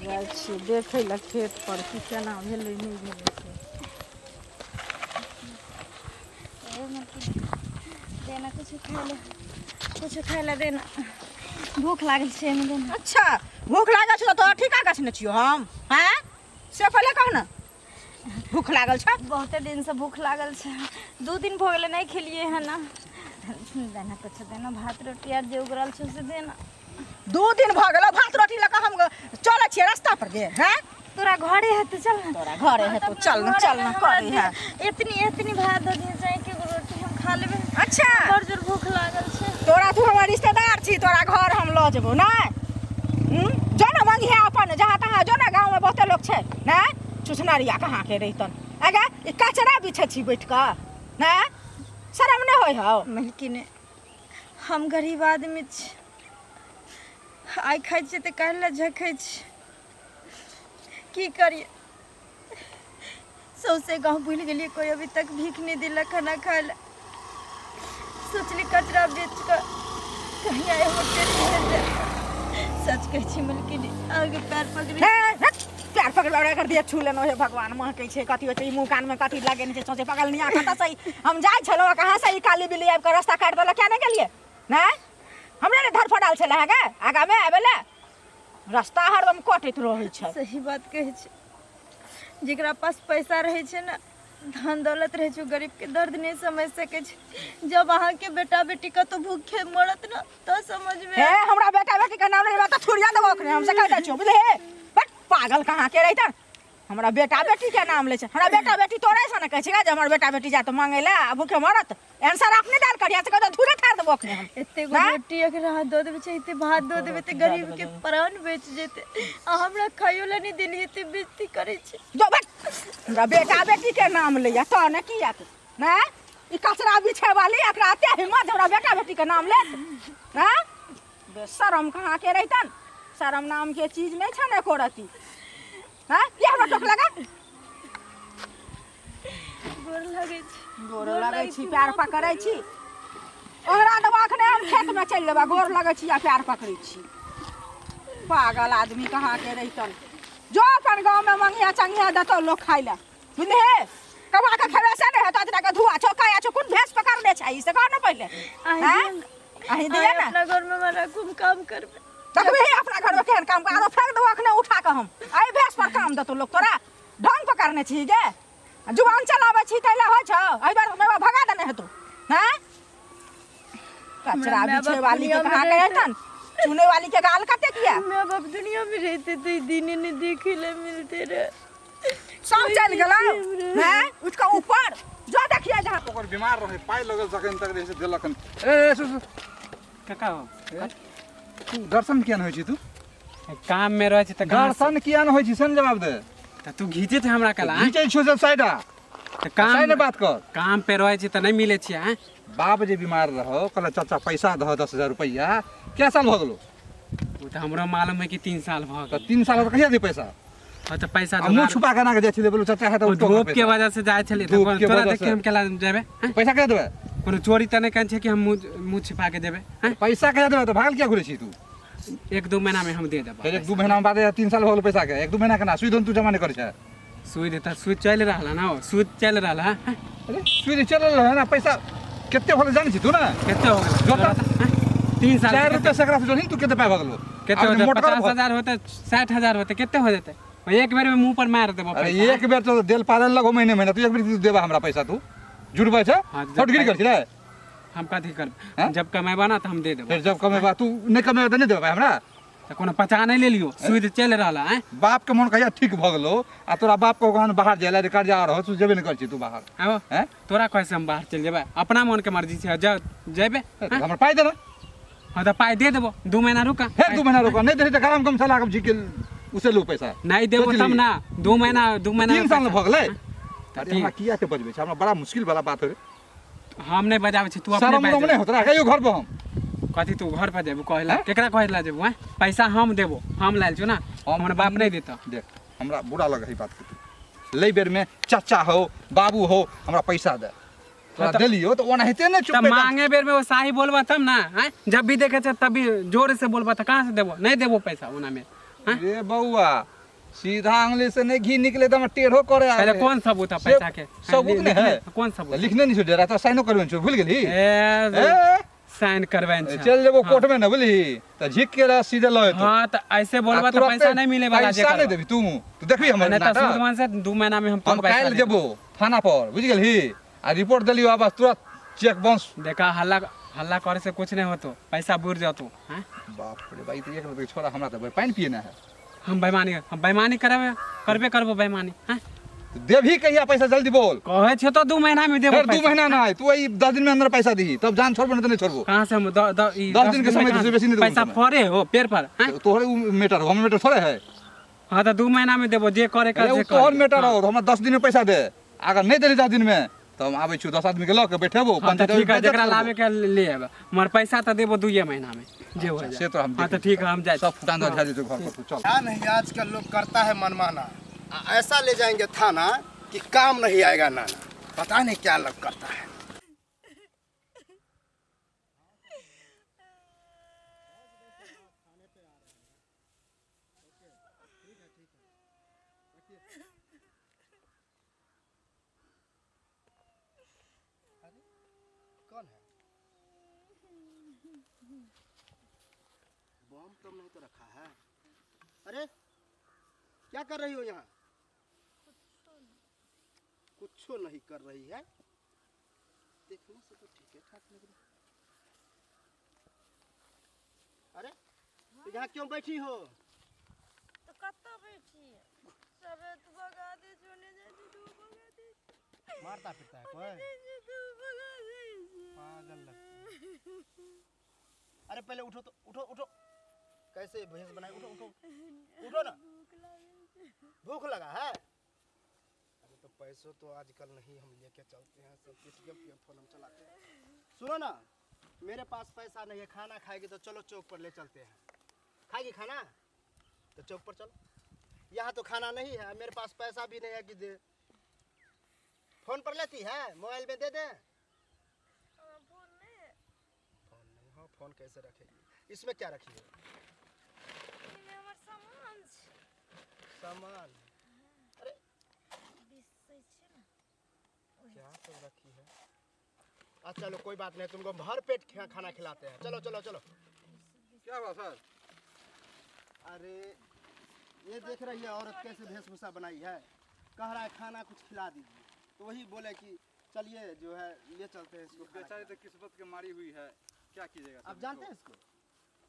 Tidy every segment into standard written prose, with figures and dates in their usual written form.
जाइ छियै देखै लए खेत पर की केना भेलै नहि भेलै से। देना कुछ खाय ले, कुछ खाय ले देना, भूख लागल छै एहिमे देना। अच्छा, भूख लागल छौ तऽ तोरा ठीका गछने छियौ हम? हैं, से पहिले कह ने, भूख लागल छौ? बहुते दिनसँ भूख लागल छै, 2 दिन भऽ गेलै नहि खेलियै हन। देना कुछ देना, भात रोटी आर जे उगरल छै से देना। 2 दिन भऽ गेलौ, भात रोटी लऽ कऽ हम चलै छियै रास्ता पर गे? हैं, तोरा घरे हेतै, चल ने। तोरा घरे हेतौ, चल ने, चल ने करे है। एतनी एतनी भात दऽ दिहे चाहे के रोटी, हम खा लेबै। अच्छा, बड़ जोर भूख लागल छै। तोरा, तू हमर रिश्तेदार छी, तोरा घर हम लऽ जेबौ? नहि, जो ने मंगिहे अपन जहाँ तहाँ, जो ने, गाँवमे बहुते लोक छै। नहि, चुछनरिया कहाँ के रहितन। अगे, ई कचरा बिछै छी बैठ कऽ, नहि शरम नहि होइ हौ? मलकिने, हम गरीब आदमी छी, आइ खाइ छियै तऽ काल्हि लए झखै छी। की करियै, सौंसे गाँव भूलि गेलियै, कोइ अभी तक भीख नहि देलक खाना खाय लए। सोचली कचरा बेच कऽ कहीं आइ हमर पेट भरि जायत। सच कहै छी मलकिनी, अहाँके पैर पकड़ै। हे, हट, पैर पकड़ पकड़ कर दिया, छू लेनो। हे भगवान, महकै छै, कथी होइ छै ई? मुँह कानमे कथी लगेने छै? सोचे पगलनिया कतऽ से ई? हम जाइ छलहुँ, कहाँ से ई काली बिल्ली आबि कऽ रास्ता काटि देलक। किया नहि गेलियै? नहि, हमरे ने धरफड़ाल छलै हे गे आगामे आबै लए, रास्ता हरदम कटैत रहै छै। सही बात कहै छै, जेकरा पास पैसा रहै छै ने, धन दौलत रहै छै, ओ गरीबके दर्द नहि समझ सकै छै। जब अहाँके बेटा बेटी कतहु भूखे मरत ने, तऽ समझमे। हे, हमरा बेटा बेटी के नाम लेबै तऽ थुरिया देबो अखने हम, से कहि दै छियौ, बुझलिही? बट पागल कहाँ के रहितन, हमरा बेटा बेटी के नाम लै छै। हमरा बेटा बेटी तोरे से ने कहै छै जे हमर बेटा बेटी जायत मांगै लए आ भूखे मरत। एहन शराब नहि दाल करिया, से कहै धुरे ठार देबो अखने हम। एते गो रोटी अगर अहाँ दऽ देबै चाहे एते भात दऽ देबै तऽ गरीब के प्राण बचि जेतै। आ हमरा खाइयो लए नहि देलियै, एते बेइज्जती करै छै। जो बट, हमरा बेटा बेटी के नाम लैया तऽ ने किया ने ई कचरा बिछै वाली, एकरा एते हिम्मत जे हमरा बेटा बेटी के नाम लेत? हैं, बेशरम कहाँ के रहितन, शरम नाम के चीज नहि छनि एको रत्ती। हैं, ये हमरा टोक लगा। गोर लगै छी। गोर लगै छी, पैर पकड़ै छी, ओकरा देबो अखने हम खेतमे चलि जेबै। गोर लगै छी आ पैर पकड़ै छी, पागल आदमी कहाँ के रहितन। जो अपन गाँवमे मंगिया चंगिया देतौ लोक खाइ लए, बुझलिही? कमा के खेबै से नहि हेतौ। एतना के धुआ छौ, काया छौ, कोन भेष पकड़ने छै ई, से कह ने पहिले। हैं, अहीं दियै ने। अपना घरमे हमरा खूब काम करबै। देखबही अपना घरमे केहन काम कर, आरो फेंक देबो अखने उठा कऽ हम। एहि भेष पर काम देतौ लोक तोरा? ढंग पकड़ने छी गे, जुबान चलाबै छी ताहि लए होइ छौ। एहि बार माय बाप भगा देने हेतौ। हैं, कचरा माय बिछे बाप वाली के दुनिया में कहाँ के रहिते। रहतन, चुने वाली के गाल कते किया। माय बाप दुनिया में रहते तो ई दिन नहीं देखे ले मिलते रहे। सब चलि गेलौ। हैं, उठि कऽ ऊपर जो, देखिए जहाँ ओकर बीमार रहे, पाइ लगल जखन तक रहै से देलक हन। ए ए, सुन सुन। काका हो। ए, तू दर्शन किया नहि होइ छी तू? काम में रहै छै तऽ कहाँ से- दर्शन किया नहि होइ छी से ने जवाब दे। तऽ तू घीचे छै हमरा कला? घीचै छियौ सब साइड आ। तऽ काम साइड बात कर। काम पे रहै छी तऽ नहि मिलै छियै, आँय? बाप जे बीमार रहो, कहल चाचा पैसा दह 10,000 रुपैआ, कै साल भऽ गेलो? ओ तऽ हमरो मालूम है कि 3 साल भऽ तऽ गेल। 3 साल तऽ कहिया दे पैसा? हाँ तऽ पैसा आ मुँह जोगाड़- छुपा के ना के जाइ छलै, बोलू चाचा है तऽ ओ उठो धूप के पैसा। वजह से जाइ छलियै। धूप के तोरा वजह देख के से। हम केला जेबै, आँय? पैसा कहिया देबै? कोनो चोरी तऽ नहि करै छै कि हम मुँह मुँह छिपा के जेबै, आँय? पैसा कहिया देबै? तऽ भागल किया घुरै छी तू? 1-2 महीना में हम दे देबो। फेर 1-2 महीना बाद? 3 साल भऽ गेल पैसा के, 1-2 महीना केना? सुइ तू जमा नहि करै छै। सूद तऽ सूद चलि रहल है ना, सूद चलि रहल है। अरे सूद चलि रहल है ना, पैसा कते भऽ गेल जानै छी तू ने? कते हो गेल? जोता। 3 साल 4 रुपया सैकड़ा से जोड़ही तू, कते पाइ भऽ गेलो? कते हो आदमी मोटगर 50,000 होते, 60,000 होते, कते हो जेतै? एक बेर में मुंह पर मार देबो अरे पैसा। एक बेर तो देल पालन लगो महीने महीना, तू एक बेर देबा हमरा पैसा, तू जुड़बै छै? हाँ, जब फटगिरी कर छी रे। हम कथी करब? हैं? जब कमेबा ना तऽ हम दे देबो। फेर जब कमेबा? तू नहि कमेबा तऽ नहि देबा हमरा? तऽ कोनो पचा नहि लेलियो, सूद चलि रहल है। बाप के मन कहिया ठीक भऽ गेलो आ तोरा बाप को कहान बाहर जाय ला कर्जा रहो, तू जेबे नहि कर छी तू बाहर। आबो। हैं? तोरा कहै से हम बाहर चलि जेबै? अपना मन के मर्जी छै, जा जेबै। तऽ हमर पाइ देना। हाँ तऽ पाइ दे देबो, 2 महीना रुका। फेर 2 महीना रुको, नहि देली तऽ गरम गम चला के झिक उसे लू पैसा। नहीं देबो सोच तब ली। ना, 2 महीना, 2 महीना 3 साल पैसा। भऽ गेलै। तऽ अरे हमरा किया के बजबै छै? हमरा बड़ा मुश्किल वाला बात हो। हम नहि बजाबै छी, तू अपने शरम बाजि उरम नहि होत रहा कहियो घर पर हम? कथी तू घर पर जेबू कहला? हैं? केकरा कहला जेबू? हैं, पैसा हम देबो, हम लायल छु ना, हमर बाप नहीं देता। देख, हमरा बुरा लगे है बात के। तू लै बेर में चाचा हो बाबू हो, हमरा पैसा दे, तोरा देलियो तऽ ओनाहिते ने तब चुप मांगे बेर में वो साही बोलबा तब ना। हैं, जब भी देखे छे तब भी जोर से बोलबा, तऽ कहाँ से देबो? नहीं देबो पैसा ओना में। हाँ? रे बौआ, सीधा आंगुली से नहीं घी निकले तो टेढ़ो करे आवे। पहले कौन सबूत है पैसा के? सबूत नहीं है। कौन सबूत? लिखने नहीं छो जरा तो साइनो करबे छो, भूल गेली? ए, ए, साइन करबे छो। चल जेबो कोर्ट में न बुझली त झिक के रह सीधे लय तो। हाँ त ऐसे बोलबा आ त तुरंते पैसा नहीं मिले वाला जे पैसा नहीं करबा। देबी तू, तू देखबी हमर नहीं त नाटक। सूद से 2 महीना में हम हम पैसा काल्हि दे जेबो थाना पर, बुझ गेलही? आ रिपोर्ट देलियो, आ बस तुरंत चेक बाउंस। देखा हल्ला हल्ला करे से कुछ नहीं होतो, पैसा बुर जातो। हैं? बाप रे भाई, तो एक रत्ती छोड़ा हमरा त पानि पिए ना है। हम बेईमानी, हम बेईमानी करबे करबे करबो बेईमानी। हैं? देबही कहिया पैसा जल्दी बोल। कहै छियो तो 2 महीना में देबो। फिर 2 पैसा। महीना ना है, तू ई 10 दिन में अंदर पैसा दही तब जान छोड़बो, नहीं तो नहीं छोड़बो। कहाँ से हम द, द, ई 10 दिन के में समय कहाँ से बेसी नहीं देबो पैसा समय। फरे हो पेड़ पर। हैं? तोहरे उ मैटर हो, हमर मैटर थोड़े है। हाँ तो 2 महीना में देबो, जे करे कर अरे जे उ तोहर करे। मैटर हो, हमरा 10 दिन में पैसा दे। अगर नहीं देली 10 दिन में तो हम आबै छी 10 आदमी के लऽ के बैठेबो। हाँ तो पंचायत ठीक है, बेइज्जत जकरा करबो। लाबे के ले आबे, मगर पैसा तो देबो 2 महीना में जे हो जाए। से तो हम हाँ तो ठीक है, हम जाए सब फुटान झा जेतौ घर पर, तू चल। क्या नहीं आजकल लोग करता है मनमाना, आ ऐसा ले जाएंगे थाना कि काम नहीं आएगा नाना, पता नहीं क्या लोग करता है। कौन है? बम तो नहीं तो रखा है। अरे क्या कर रही हो यहाँ? कुछ नहीं कर रही है, देखने से तो ठीक है ठाक लग रही। अरे तो यहाँ क्यों बैठी हो? तो कत्ता बैठी है? सबे तो भगा दे, छोने जाए तो भगा दे। मारता फिरता है कोई? तो भगा दे। पागल लगता है। अरे पहले उठो तो, उठो उठो, कैसे भैंस बनाए, उठो उठो उठो ना, भूख लगा है। अरे तो पैसों तो आजकल नहीं हम लेके चलते हैं, सब किसी के फोन हम चलाते हैं। सुनो ना, मेरे पास पैसा नहीं है, खाना खाएगी तो चलो चौक पर ले चलते हैं। खाएगी खाना तो चौक पर चलो, यहाँ तो खाना नहीं है, मेरे पास पैसा भी नहीं है कि दे। फोन पर लेती है, मोबाइल में दे दे। फोन नहीं है। फोन नहीं हो, फोन कैसे रखेगी? इसमें क्या रखी है? इसमें हमार सामान छै। सामान? अरे बिसै छै ना। क्या सब रखी है? अच्छा चलो कोई बात नहीं, तुमको भर पेट खाना खिलाते हैं, चलो चलो चलो। क्या हुआ सर? अरे ये देख रही है औरत कैसे वेशभूषा बनाई है, कह रहा है खाना कुछ खिला दीजिए, तो वही बोले कि चलिए जो है ले चलते हैं इसको। बेचारी तो किस्मत के मारी हुई है, क्या कीजिएगा? आप जानते हैं इसको?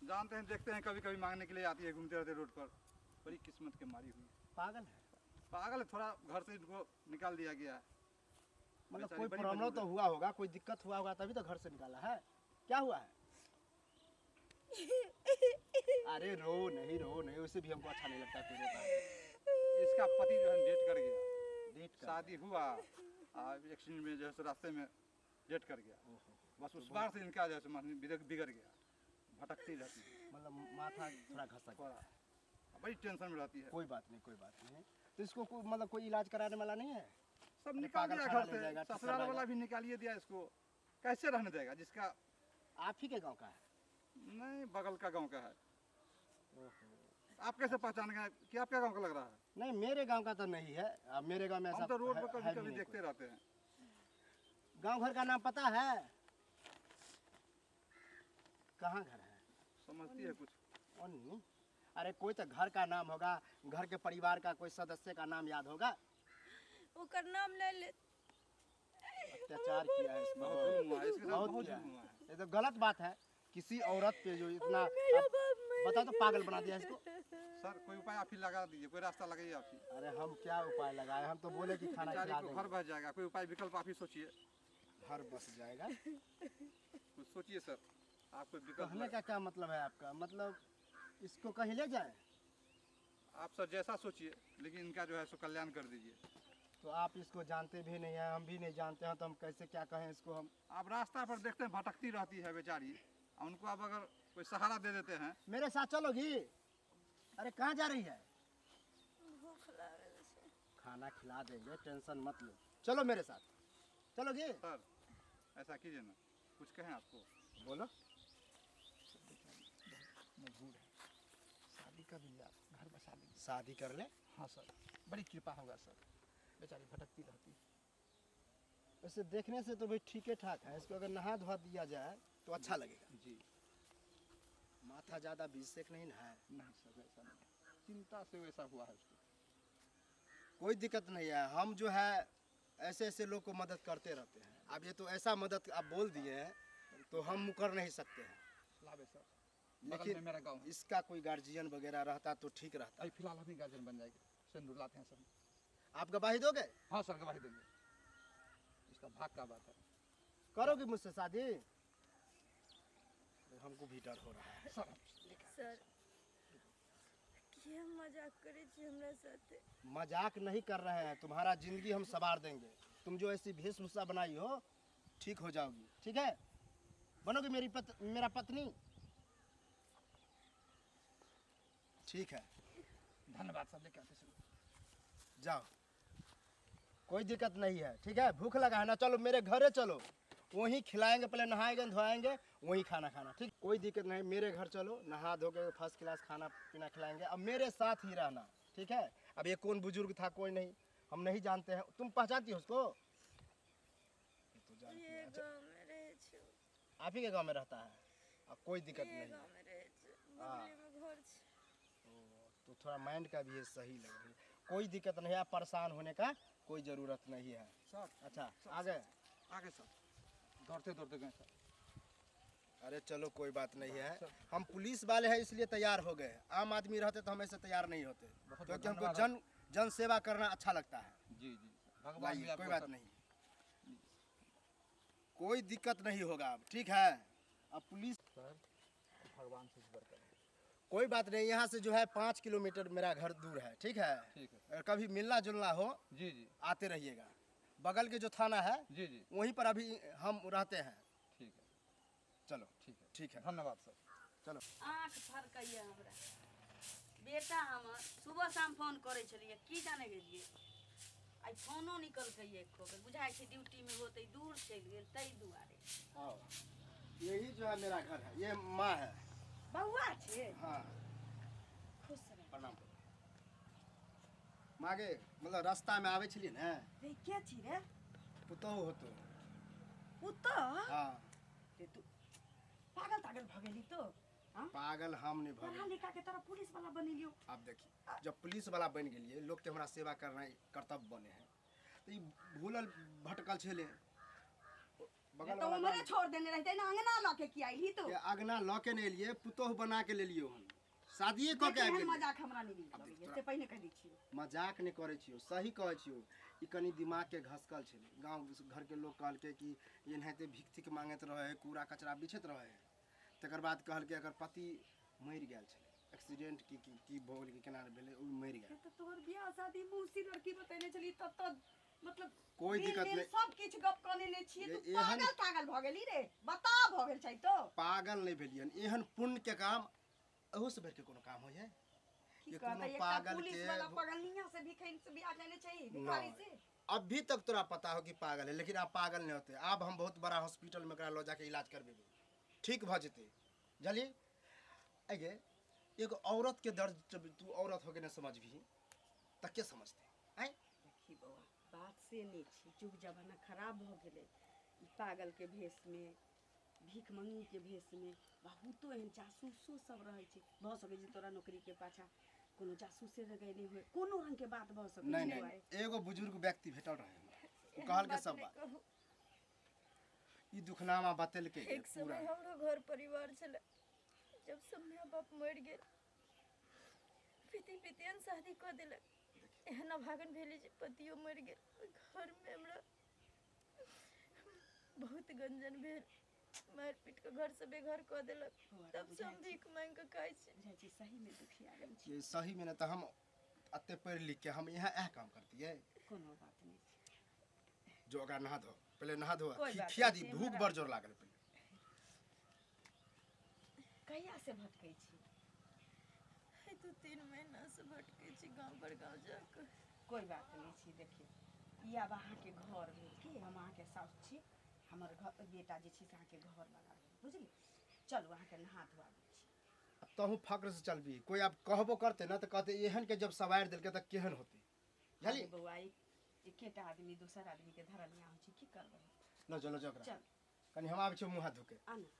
जानते हैं, देखते हैं, कभी कभी मांगने के लिए आती है, घूमते रहते रोड पर, बड़ी किस्मत के मारी हुई है। पागल है? पागल है, थोड़ा घर से इनको निकाल दिया गया है। मतलब बेचारी कोई बड़ी प्रॉब्लम मजबूर तो है। हुआ होगा, कोई दिक्कत हुआ होगा तभी तो घर से निकाला है। क्या हुआ है? अरे रो नहीं, रो नहीं, उसे भी हमको अच्छा नहीं लगता कोई रोता है। इसका पति जो है डेट कर गया, डेट कर शादी हुआ, एक्सीडेंट में जो है सो रास्ते में डेट कर गया। बस उस बार से इनका जो है सो मन बिगड़ गया, भटकती रहती है, मतलब माथा थोड़ा घसक गया। थोड़ा बड़ी टेंशन में रहती है। कोई बात नहीं, कोई बात नहीं। तो इसको मतलब कोई इलाज कराने वाला नहीं है? सब अरे निकाल पागल दिया खाना घर ले से, जाएगा, ससुराल ठिकाना वाला भी निकालिए दिया इसको, कैसे रहने देगा जिसका? आप ही के गांव का है? नहीं, बगल का गांव का है। आप कैसे पहचान गए कि आपका गांव का लग रहा है? नहीं, मेरे गांव का तो नहीं है। अब मेरे गांव में ऐसा हम तो रोड पर है कभी भी कभी नहीं देखते कोई। रहते हैं। गांव घर का नाम पता है? कहाँ घर है? समझती है कुछ? ओन्नी। अरे कोई तो घर का नाम होगा, घर के परिवार का कोई सदस्य का नाम याद होगा। ओकर नाम ले ले। अत्याचार किया है इसमें, बहुत जुल्म हुआ है इसके साथ, बहुत बहुत किया जुल्म है। हुआ है। ये तो गलत बात है, किसी औरत पे जो इतना बताओ तो पागल बना दिया इसको। सर कोई उपाय आप ही लगा दीजिए, कोई रास्ता लगाइए आप ही। अरे हम क्या उपाय लगाए, हम तो बोले कि खाना बेचारी खिला को घर देंगे। बस जाएगा, कोई उपाय विकल्प आप ही सोचिए। घर बस जाएगा? कुछ सोचिए सर, आप कोई विकल्प कहने का क्या मतलब है आपका? मतलब इसको कहीं ले जाए? आप सर जैसा सोचिए, लेकिन इनका जो है सो कल्याण कर दीजिए। तो आप इसको जानते भी नहीं हैं, हम भी नहीं जानते हैं, तो हम कैसे क्या कहें इसको हम? आप रास्ता पर देखते हैं भटकती रहती है बेचारी, और उनको आप अगर कोई सहारा दे देते हैं। मेरे साथ चलोगी? अरे कहाँ जा रही है? भूख लागल छै। खाना खिला देंगे, टेंशन मत लो, चलो मेरे साथ चलोगी? सर ऐसा कीजिए ना, कुछ कहें आपको। बोलो। मजबूर है, शादी कर लीजिए आप, घर बसा लीजिए। शादी कर ले? हाँ सर, बड़ी कृपा होगा सर। बेचारी भटकती रहती है। वैसे देखने से तो भाई ठीक है ठाक है, इसको अगर नहा धोआ दिया जाए तो अच्छा लगेगा। जी। माथा ज़्यादा बीसेक नहीं ना है? ना सर, वैसा नहीं, चिंता से वैसा हुआ है उसको। कोई दिक्कत नहीं है, हम जो है ऐसे ऐसे लोग को मदद करते रहते हैं। अब ये तो ऐसा मदद आप बोल दिए हैं तो हम मुकर नहीं सकते हैं। लावे सर, बगल लेकिन में मेरा गाँव है। इसका कोई गार्जियन वगैरह रहता तो ठीक रहता। अभी फिलहाल हम ही गार्जियन बन जाएंगे, सिंदूर लाते हैं सर। आप गवाही दोगे? हाँ सर, गवाही देंगे, इसका भाग का बात है। करोगी मुझसे शादी? हमको भी डर हो रहा है सर। सर किया मजाक करे छी हमरा साथे? मजाक नहीं कर रहे हैं, तुम्हारा जिंदगी हम सवार देंगे। तुम जो ऐसी वेशभूषा बनाई हो ठीक हो जाओगी, ठीक है? बनोगी मेरी मेरा पत्नी? ठीक है, धन्यवाद सर, लेके आते सर। जाओ, कोई दिक्कत नहीं है, ठीक है? भूख लगा है ना, चलो मेरे घरे चलो, वहीं खिलाएंगे, पहले नहाएंगे धोआएंगे, वहीं खाना खाना, ठीक? कोई दिक्कत नहीं, मेरे घर चलो, नहा धो के फर्स्ट क्लास खाना पीना खिलाएंगे। अब मेरे साथ ही रहना, ठीक है? अब ये कौन बुजुर्ग था कोई नहीं, हम नहीं जानते हैं, तुम पहचानती हो उसको? ये तो जानती ये है। अच्छा, गाँव में रहे छी। आप ही के गाँव में रहता है? अब कोई दिक्कत ये नहीं। गाँव में रहे छी, बगले में घर छी। तो थोड़ा माइंड का भी ये सही लग रही है, कोई दिक्कत नहीं है, परेशान होने का कोई ज़रूरत नहीं है। सर। अच्छा, आ गए? आगे सर, दौड़ते दौड़ते गए सर। अरे चलो कोई बात नहीं है, हम पुलिस वाले हैं इसलिए तैयार हो गए, आम आदमी रहते तो हम ऐसे तैयार नहीं होते, बहुत क्योंकि हमको धन्यवाद। जन जन सेवा करना अच्छा लगता है। जी जी, भगवान भी लाइए, आपको कोई बात सर- नहीं, कोई दिक्कत नहीं होगा अब, ठीक है? अब पुलिस सर, भगवान से बढ़कर कोई बात नहीं। यहाँ से जो है 5 किलोमीटर मेरा घर दूर है, ठीक है? ठीक है। अगर कभी मिलना जुलना हो जी जी, आते रहिएगा। बगल के जो थाना है जी जी, वहीं पर अभी हम रहते हैं। ठीक है, चलो ठीक है, ठीक है, धन्यवाद सर। चलो। आँख फरकैया हमरा बेटा, हमर सुबह शाम फोन करै छलियै, की जाने गेलियै, आइ फोनो निकलकै एको बेर, बुझाइ छै ड्यूटीमे होतै, दूर चलि गेल ताहि दुआरे। आओ, यही जो है मेरा घर है, ये माँ है। बौआ छै? हाँ। खुश रह। प्रणाम करू माँ गे। मतलब रास्ता में आबै छलियै ने। रे के छी रे? पुतोहु होतो। पुतोह? हाँ। रे तू पागल तागल भऽ गेली तो? हाँ? पागल हम नहीं भऽ पढ़ा गेलियै। लिखा के तोरा पुलिस वाला बनेलियो। आब देखी, जब पुलिस वाला बनि गेलियै, लोकके हमरा सेवा करनाइ कर्तव्य बने है, तऽ ई भूलल भटकल छलै बगल तऽ वाला उमरे गाम- छोड़ देने रहते ना, अंगना लऽ के की आइली तू? के अगना लऽ के नहि एलियै, पुतोहु बना के लेलियै हन, शादिये कऽ के आबि एहन गेलियै। मजाक हमरा नहि नीक आब देख लगैया तोरा- से पहिने कहि दै छियौ। मजाक नहि करै छियौ, सही कहै छियौ। ई कनि दिमागके घसकल छलै। गाँव घरके लोक कहलकै कि एनाहिते भीख तीख मांगैत रहै है, कूड़ा कचरा बिछैत रहै है। तकर बाद कहलकै एकर पति मरि गेल छलै, एक्सीडेंट की की की भऽ गेल कि केना भेलै, ओ मरि गेल। तऽ तोहर बियाह शादी मौसी लड़की बतेने छली तब तऽ मतलब कोई दिन दिक्कत दिन नहीं। सब किछु गप कऽ लेने छियै। ये तू एहन- पागल तागल भऽ गेली रे, बता भऽ गेल छै तो? पागल नहि भेलियन। एहन पुण्य के काम, अहू से बढ़ि के कोनो काम होइ है? की ये कहतै कोनो एकटा पागल पुलिस के वाला पगलनिया से भिखैन से बियाह केने छै, भिखारी नहीं। से? अभी तक तोरा पता हो कि पागल है, लेकिन आप पागल नहीं होते। आब हम बहुत बड़ा हॉस्पिटल में एकरा लऽ जाके इलाज करबेबै, ठीक भऽ जेतै। बुझलियै? अगे एगो औरत के दर्द जब तू औरत होके नहीं समझबही तऽ के समझतै? आँय? देखी बौआ, बात से नहि छै, युग जमाना खराब भऽ गेलै। ई पागलके भेषमे, भीख मंगनीके भेषमे बहुतो एहन जासूसो सब रहै छै। भऽ सकै छै तोरा नौकरीके पाछाँ कोनो जासूसे लगेने होय, कोनो रङ्गके बात भऽ सकै नहीं छै। नहीं, बौआ। एगो बुजुर्ग व्यक्ति भेटल रहे हमरा, ओ एहन कहलकै बात सब नहि बात कहू। ई दुखनामा बतेलकै एक पूरा। समय हमरो घर परिवार छलै, जब सब माय बाप मरि गेल, पिति पितियन शादी कऽ देलक। एहन अभागन भेलै जे पतियो मरि गेल। ओहि घरमे हमरा बहुत गंजन भेल, मारि पीट कऽ घरसँ बेघर कऽ देलक। बौआ, तब से हम बुझाइ छै। भीख मांगि कऽ खाइ छी। बुझाइ छै सहीमे दुखिया गेल छी। ये सही में ना तऽ हम एते पढ़ि लिख के हम यहाँ इएह काम करतियै? कोनो बात नहि छै। जो ओकरा नहा धो, पहिले नहा धो। कोई बात खिया नहीं दी। छै, भूख हमरा- बड़ जोर लागल पहिले। कहिया से भटकै छी? आइ 2-3 महीनासँ भटकै छी गाँव पर गाँव जाकऽ। कोई बात नहि छै। देखियौ, ई आब अहाँके घर भेल की, हम अहाँके साउस छी, हमर घर बेटा जे छै से अहाँके घर वाला भेल, बुझली? चलू, अहाँके नहा धोआ दै छी। आ तहूँ फक्र से चलबी। कोई आब कहबो करते ना तऽ कहते एहन के जब सवारि देलकै तऽ केहन होतै, बुझली? अरे बौआ, एकेटा आदमी दोसर आदमी के धरनिया होइ छै, की करबै? लऽ जो, लऽ जो ओकरा। चल। कनि हम आबै छियौ मुँह हाथ धोके। आना।